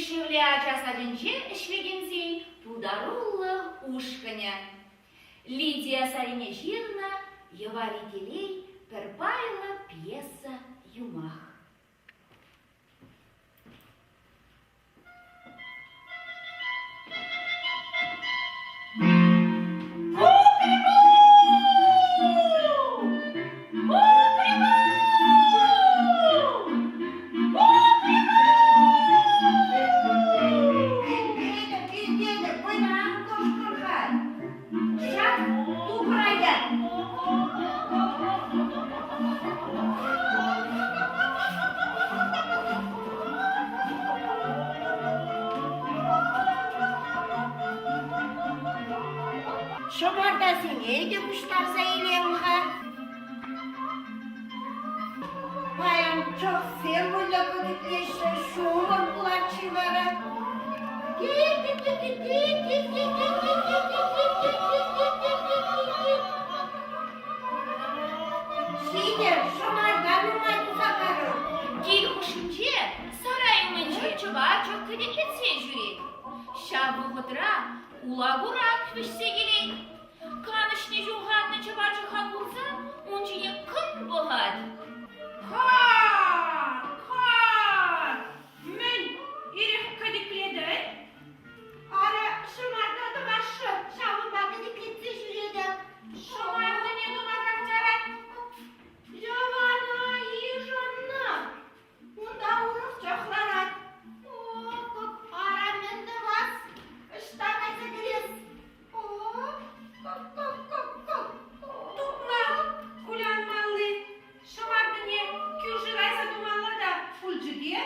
Шевле ача садӗнче ӗҫлекенсен пултаруллӑ ушкӑнӗ. Лидия Сарине ҫырнӑ Йӑвари телей пӗр пайлӑ пьеса юмах. Ҫӑмартасене те пуҫтарса илем-ха. Паян чӑхсем выльӑх кӗтеҫҫӗ, ҫумӑр пулать-ши вара? Ҫитӗр, ҫӑмарта нумай туса парӑр. Кил хушшинче сарай умӗнче чӑвар-чӑх кӗтеклетсе ҫӳрет. Ҫав вӑхӑтра ула курак вӗҫсе килет. Канӑҫне ҫухатнӑ чӑвар-чӑха курсан ун ҫине кӑнт пӑхать. Ка! Ка! Мӗн, ирех кӗтӗклетӗн? Ара, ҫӑмарта тӑвасшӑн, ҫавӑнпа кӗтӗклетсе ҫӳретӗп. Ҫӑмартине тума каҫарать. Йӑвана йышӑннӑ. Унта урӑх чӑх ларать. О, ара, мӗн тӑвас? Ӑҫта кайса кӗрес? О, кӑк-кӑк-кӑк-кӑк. Тупма кулянмалли ҫӑмартине кӳршӗ кайса тумалла та пулчӗ те.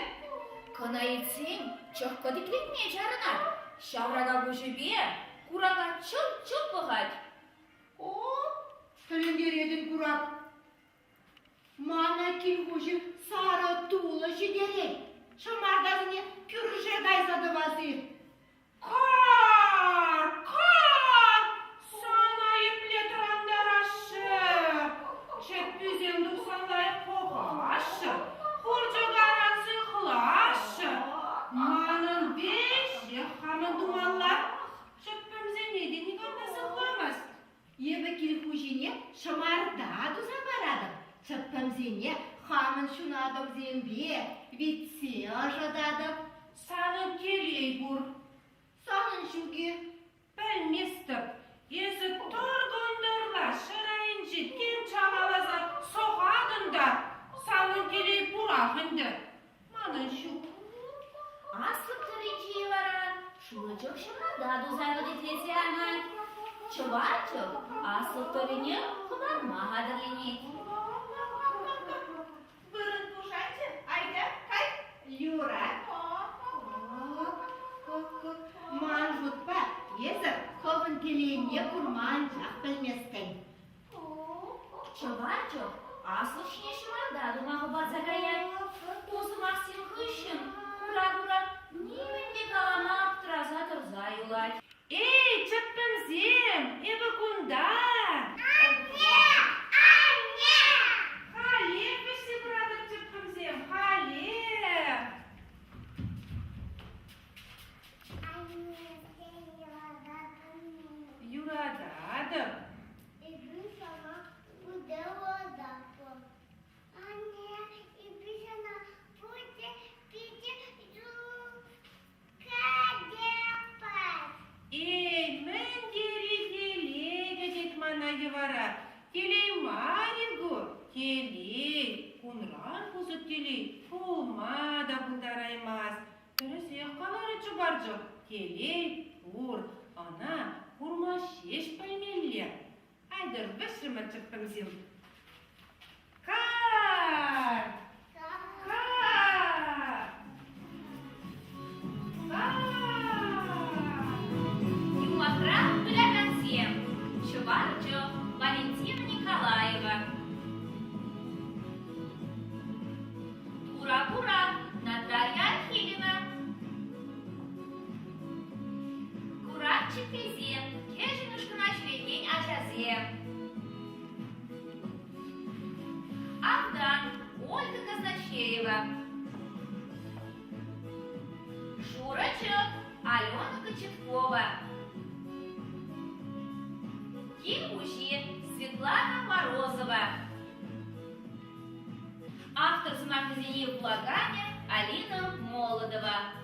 Кӑна илтсен чӑх кӑтиклетме чарӑнать, ҫаврака куҫӗпе курака чӑл-чӑл пӑхать. О, тӗлӗнтеретӗн курак. Мана кил хуҫи сарӑ тулӑ ҫитерет, ҫӑмартасене кӳрше кайса тӑвас-и? Кар! Кар! Сана епле тӑрантараҫҫӗ? Чӗпписем тухсан лайӑх пӑхаҫҫӗ, хурчӑкаран сыхлаҫҫӗ. Манӑн веҫех хамӑн тумалла. Чӗппӗмсене те никам та сыхламасть. Эпӗ кил хуҫине ҫӑмарта туса паратӑп, чӗппӗмсене хамӑн ҫунатӑмсемпе витсе ӑшӑтатӑп. Санӑн телей пур. Санӑн ҫук-и? Пӗлместӗп. Эсӗ тӑр-кӑнтӑрла ҫӗр айӗнче тем чаваласа сӑхатӑн та санӑн телей пурах ӗнтӗ. Манӑн ҫук. Аслӑк тӑрринчи вара шурӑ чӑх ҫӑмарта туса вӗтетлесе анать. Чӑвар чӑх аслӑк тӑррине хӑварма хатӗрленет. Вырӑн пушанчӗ, айта, кай. Юрать. Ман шутпа, эсӗ хӑвӑн телейне курма анчах пӗлместӗн. Чӑвар чӑх аслӑк ҫине ҫӑмарта тума хӑпарса каять. Ку сӑмахсем хыҫҫӑн кура-кура нимӗн те калама аптӑраса тӑрса юлать. Эй, чӗппӗмсем, эпӗ кунта! Анне! Анне! Халех вӗҫсе пыратӑп, чӗппӗмсем, халех! Юрататӑп. Эпир сана пытаратпӑр. Анне, эпир сана пурте питӗ Эй, мӗн тери телей кӗтет мана йӑвара. Телей мар-и ку? Телей. Кунран пысӑк телей пулма та пултараймасть. Тӗрӗсех каларӗ Чупарчӑк. Телей пур, ӑна курма ҫеҫ пӗлмелле. Айтӑр вӗҫрӗмӗр чӗппӗмсем. Кар! Кар! Кар! Юмахра вылякансем Чӑварчӑ Валентина Николаева Ура-кура Наталья Архилина Курак чӗпписем, кӗҫӗн ушкӑна ҫӳрекен ачасем. Автан Ольга Казначеева. Шурӑ чӑх Алена Кочеткова. Кил хуҫи Светлана Морозова. Автор сӑмахӗсене вулаканӗ Алина Молодова.